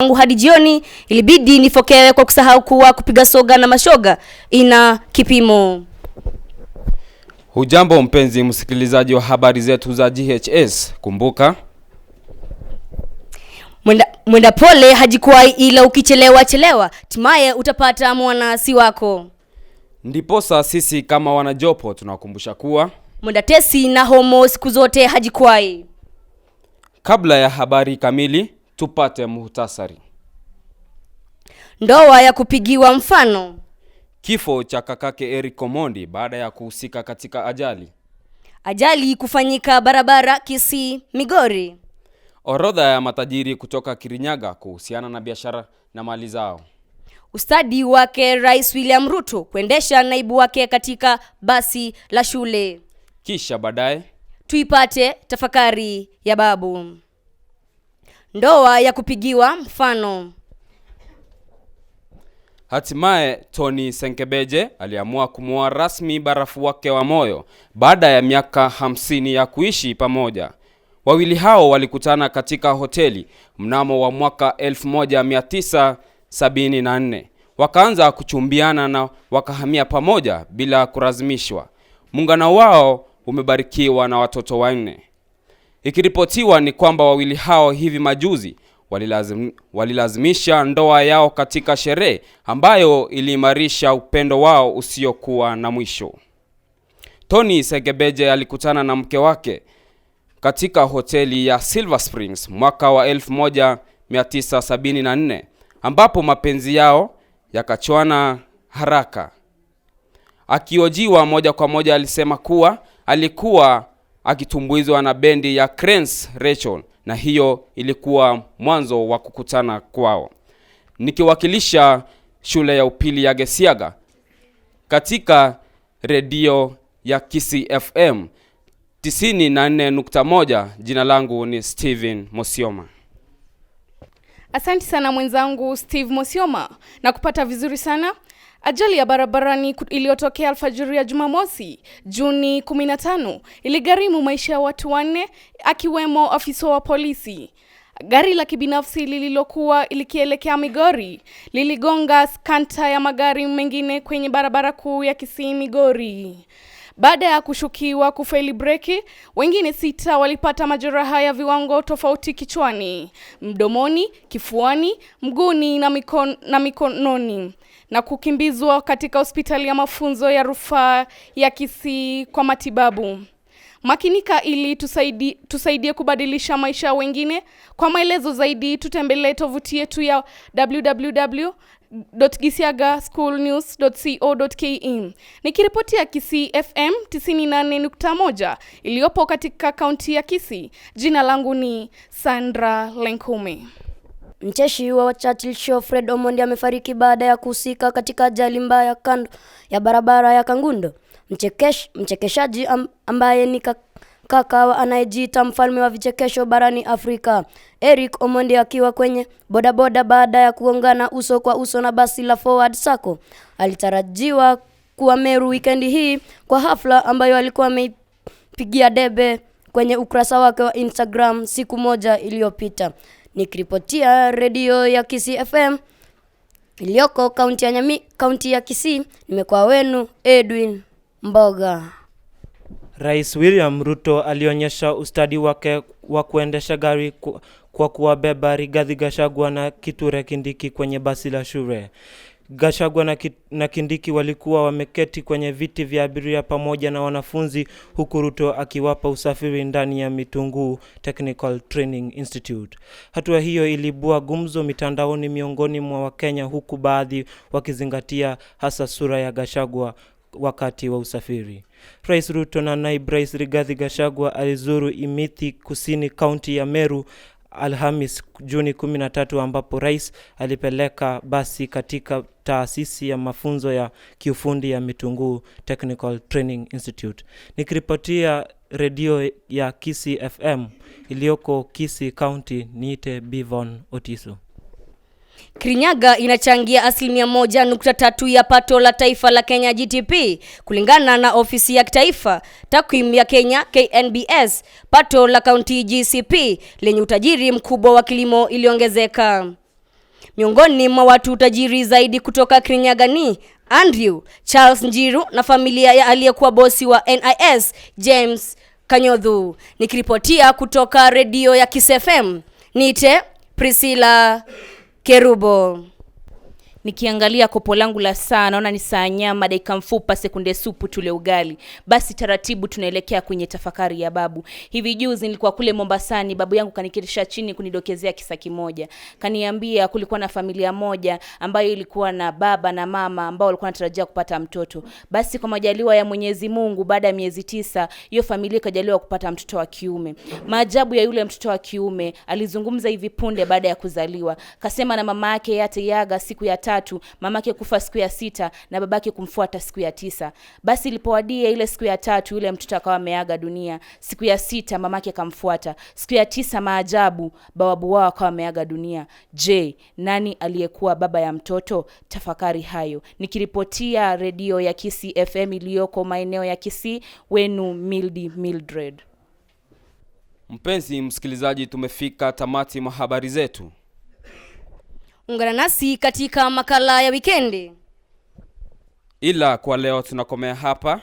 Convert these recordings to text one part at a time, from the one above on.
Wangu hadi jioni ilibidi nifokewe kwa kusahau kuwa kupiga soga na mashoga ina kipimo. Hujambo mpenzi msikilizaji wa habari zetu za GHS. Kumbuka Mwenda pole hajikwai, ila ukichelewa chelewa timaye utapata mwana si wako. Ndiposa sisi kama wanajopo tunakumbusha kuwa mwenda tesi na homo siku zote hajikwai. Kabla ya habari kamili tupate muhtasari. Ndoa ya kupigiwa mfano. Kifo cha kakake Eric Omondi baada ya kuhusika katika ajali. Ajali kufanyika barabara Kisii Migori. Orodha ya matajiri kutoka Kirinyaga kuhusiana na biashara na mali zao. Ustadi wake Rais William Ruto kuendesha naibu wake katika basi la shule. Kisha baadaye tuipate tafakari ya babu. Ndoa ya kupigiwa mfano. Hatimaye Tony Senkebeje aliamua kumuoa rasmi barafu wake wa moyo baada ya miaka 50 ya kuishi pamoja. Wawili hao walikutana katika hoteli mnamo wa mwaka 1974. Wakaanza kuchumbiana na wakahamia pamoja bila kulazimishwa. Muungano wao umebarikiwa na watoto 4. Ikiripotiwa ni kwamba wawili hao hivi majuzi walilazimisha ndoa yao katika sherehe ambayo iliimarisha upendo wao usiokuwa na mwisho. Tony Senkebeje alikutana na mke wake katika hoteli ya Silver Springs mwaka wa 1974 ambapo mapenzi yao yakachuana haraka. Akiojiwa moja kwa moja alisema kuwa alikuwa akitumbuizwa na bendi ya Cranes Rachel na hiyo ilikuwa mwanzo wa kukutana kwao. Nikiwakilisha shule ya upili ya Gesiaga katika redio ya Kisii FM 94.1, jina langu ni Steven Mosioma. Asante sana mwenzangu Steve Mosioma na kupata vizuri sana. Ajali ya barabarani iliyotokea alfajiri ya Jumamosi, Juni 15, iligharimu maisha ya watu 4 akiwemo afisa wa polisi. Gari la kibinafsi lililokuwa likielekea Migori liligonga kanta ya magari mengine kwenye barabara kuu ya Kisii Migori. Baada ya kushukiwa kufeli breki, wengine 6 walipata majeraha ya viwango tofauti kichwani, mdomoni, kifuani, mguuni na mikononi na kukimbizwa katika hospitali ya mafunzo ya rufaa ya Kisii kwa matibabu. Makinika ili tusaidie kubadilisha maisha wengine. Kwa maelezo zaidi tutembelee tovuti yetu ya www.gisiagaschoolnews.co.ke. Nikiripotia Kisii FM 98.1 iliyopo katika kaunti ya Kisii, jina langu ni Sandra Lenkume. Mcheshi wa Churchill Show Fred Omondi amefariki baada ya kuhusika katika ajali mbaya kando ya barabara ya Kangundo. Mchekeshaji ambaye ni kaka anayejiita mfalme wa vichekesho barani Afrika, Eric Omondi akiwa kwenye bodaboda baada ya kuongana uso kwa uso na basi la Forward Sacco. Alitarajiwa kuwa Meru weekend hii kwa hafla ambayo alikuwa ameipigia debe kwenye ukurasa wake wa Instagram siku moja iliyopita. Nikiripotia redio ya Kisii FM iliyoko kaunti ya Nyami, kaunti ya Kisii, nimekuwa wenu Edwin Mboga. Rais William Ruto alionyesha ustadi wake wa kuendesha gari kwa kuwabeba Rigathi Gachagua na Kithure Kindiki kwenye basi la shule. Gachagua na Kindiki walikuwa wameketi kwenye viti vya abiria pamoja na wanafunzi, huku Ruto akiwapa usafiri ndani ya Mitunguu Technical Training Institute. Hatua hiyo ilibua gumzo mitandaoni miongoni mwa Wakenya, huku baadhi wakizingatia hasa sura ya Gachagua wakati wa usafiri. Rais Ruto na naibu Rais Rigathi Gachagua alizuru Imithi Kusini, kaunti ya Meru Alhamis Juni 13, ambapo rais alipeleka basi katika taasisi ya mafunzo ya kiufundi ya Mitunguu Technical Training Institute. Nikiripotia redio ya Kisii FM iliyoko Kisii County, niite Bivon Otiso. Kirinyaga inachangia 1.3% ya pato la taifa la Kenya GDP kulingana na ofisi ya kitaifa takwimu ya Kenya KNBS. Pato la kaunti GCP lenye utajiri mkubwa wa kilimo iliongezeka. Miongoni mwa watu tajiri zaidi kutoka Kirinyaga ni Andrew Charles Njiru na familia ya aliyekuwa bosi wa NIS James Kanyothu. Nikiripotia kutoka redio ya Kiss FM, niite Priscilla Kerubo. Nikiangalia kopo langu la saa naona ni saa nyama dakika mfupa sekunde supu tule ugali. Basi taratibu tunaelekea kwenye tafakari ya babu. Hivi juzi nilikuwa kule Mombasani, babu yangu kanikirisha chini kunidokezea kisa kimoja. Kaniambia kulikuwa na familia moja ambayo ilikuwa na baba na mama ambao walikuwa wanatarajia kupata mtoto. Basi kwa majaliwa ya Mwenyezi Mungu, baada ya miezi 9 hiyo familia ikajaliwa kupata mtoto wa kiume. Maajabu ya yule mtoto wa kiume alizungumza hivi punde baada ya kuzaliwa. Kasema na mama yake yate yaga siku ya 3, mamake kufa siku ya 6 na babake kumfuata siku ya 9. Basi ilipowadia ile siku ya 3 yule mtoto akawa ameaga dunia. Siku ya 6 mamake akamfuata. Siku ya 9 maajabu, bawabu wao akawa ameaga dunia. Je, nani aliyekuwa baba ya mtoto? Tafakari hayo. Nikiripotia redio ya Kisii FM iliyoko maeneo ya Kisii, wenu Mildi Mildred. Mpenzi msikilizaji, tumefika tamati mwa habari zetu. Ungana nasi katika makala ya wikendi. Ila kwa leo tunakomea hapa.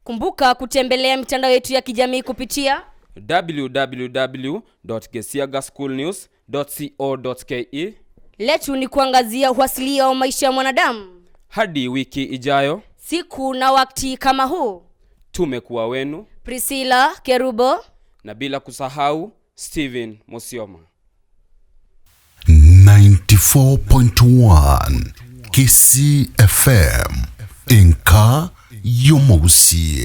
Kumbuka kutembelea mitandao yetu ya kijamii kupitia www.gesiagaschoolnews.co.ke. Letu ni kuangazia uasilia wa maisha ya mwanadamu. Hadi wiki ijayo, siku na wakati kama huu, tumekuwa wenu Priscilla Kerubo na bila kusahau Steven Musioma. 94.1 Kisii FM Inka Yomosi.